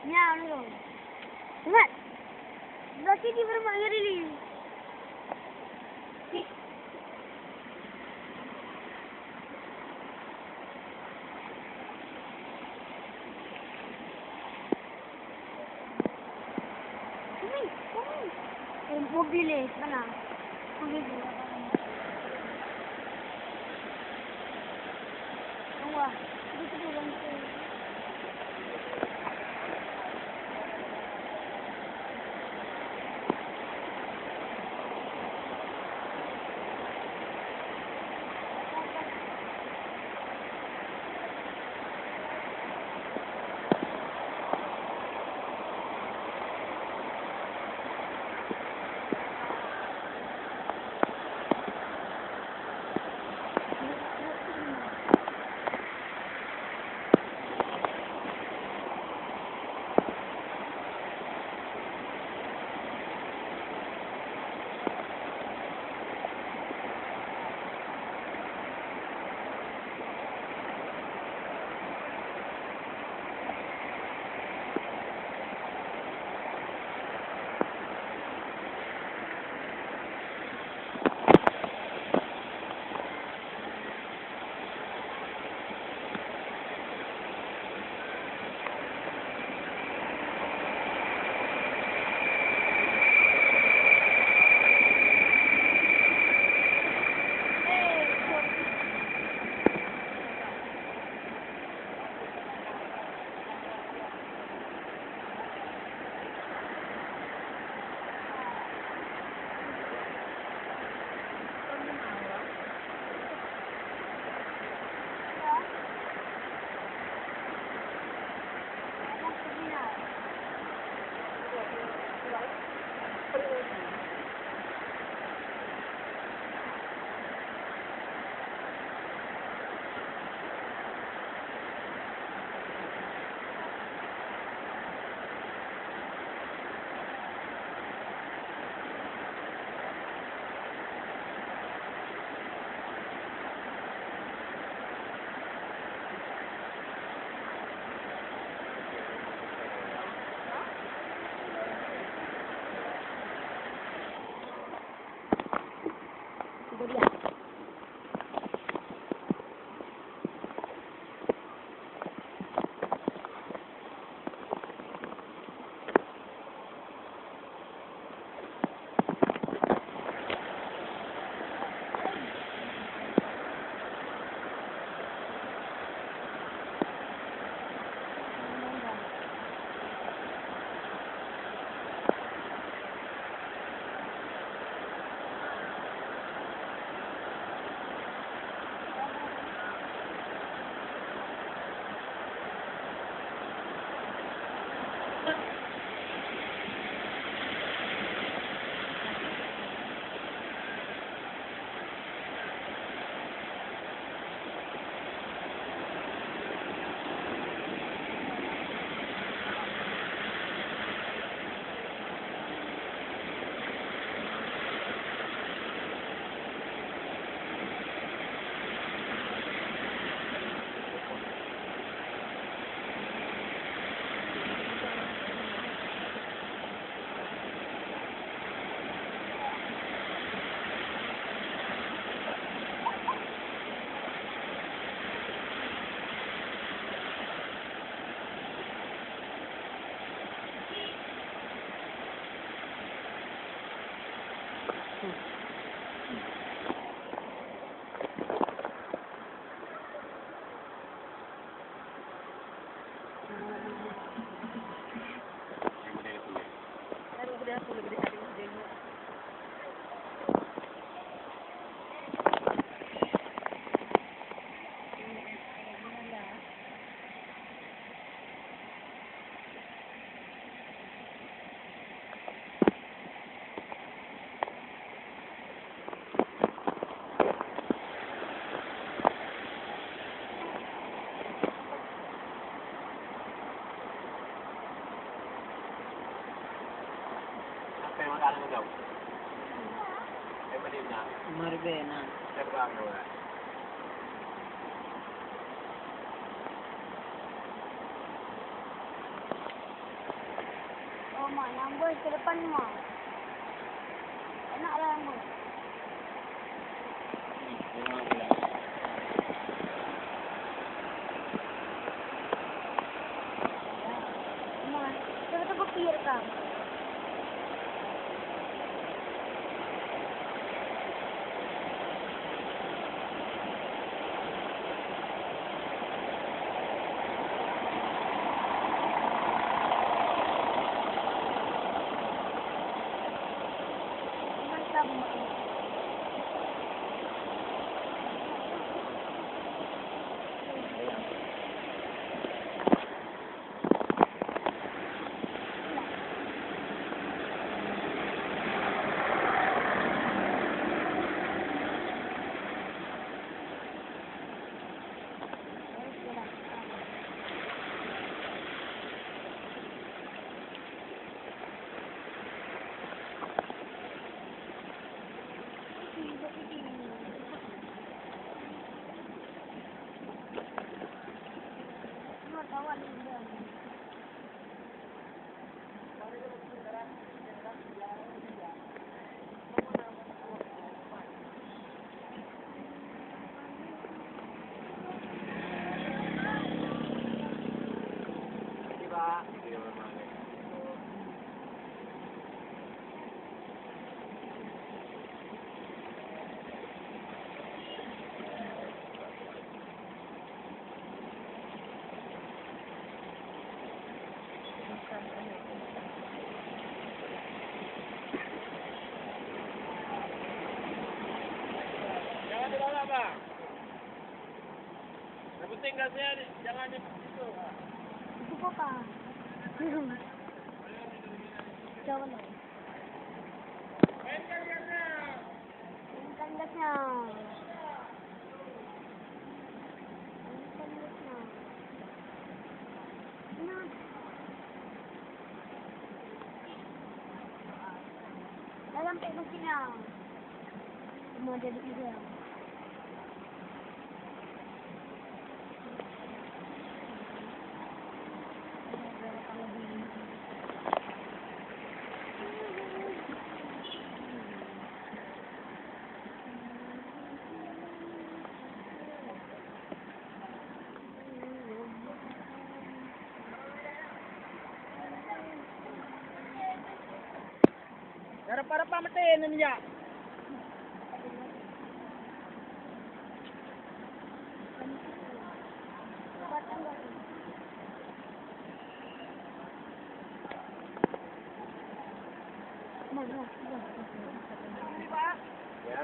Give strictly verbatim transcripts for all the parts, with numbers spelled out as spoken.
Nyan, Mat. Berarti di rumah Rili. Umi, umi. Eh, mobil eh, mana? Mobil tu. Wah, itu tu dalam tu. Apa yang makan kau? Apa dia nak? Marbena. Siapa kau? Oh, mak, nyang beuh ke depan, mak. Enak lah, mak. Mak, coba tu kopi rekam. Jangan terlalu, Bang. Yang penting gasnya jangan nyebut-nyebut. Itu kok, Kak? Jangan, Bang. Mainkan gasnya. Mainkan gasnya. Nah. Dah sampai mesinnya. Cuma ada di ujung. Dah rapa-rapa meuté nyan jak. Ya.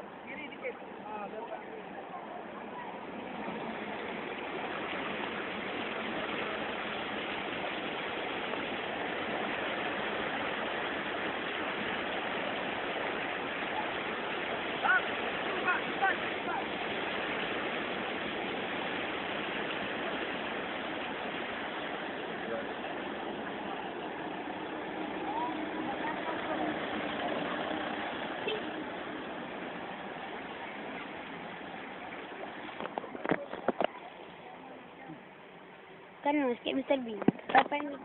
Kan sikit Mister Bean. Siapa yang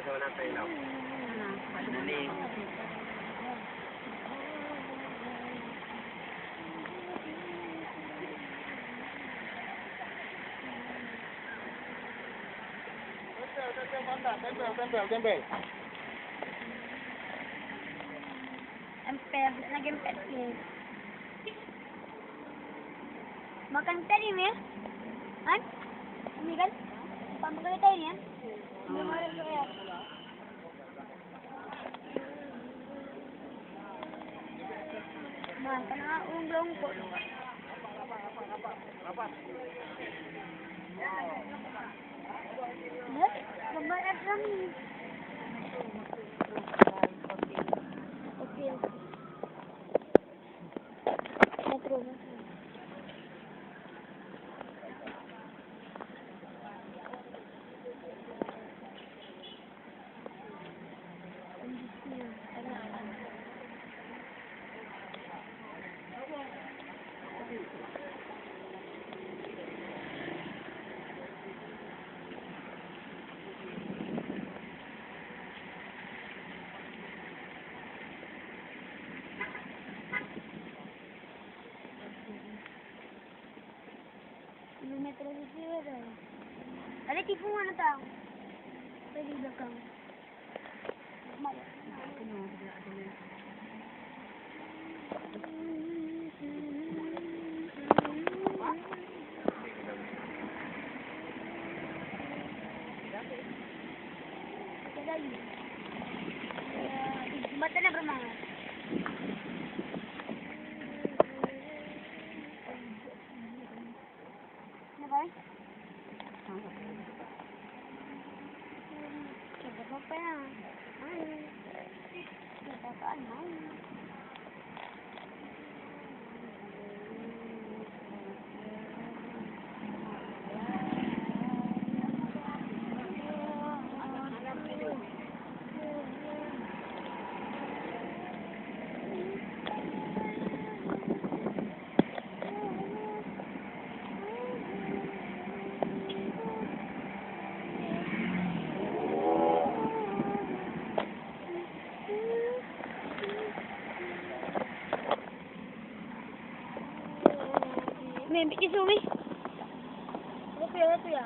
Tempel, tempel, tempel. Tempel, nak tempel sikit. Makan tadi ni, ya? Kan? Ini kan? Empat puluh tadi ni, ya? Belum ada tu, ya? Nah, kena ungkut. Lihat, gambar Adam ni. Oke. Metro, metro. Kilometer tujuh ada. Ada tipu mana tahu? Tadi belakang. Jembatan apa, Mak? Kenapa, eh? Kenapa, ya? Main. Kenapa kan main? Meh, ambil tisu, meh. Kopi, kopi, ya?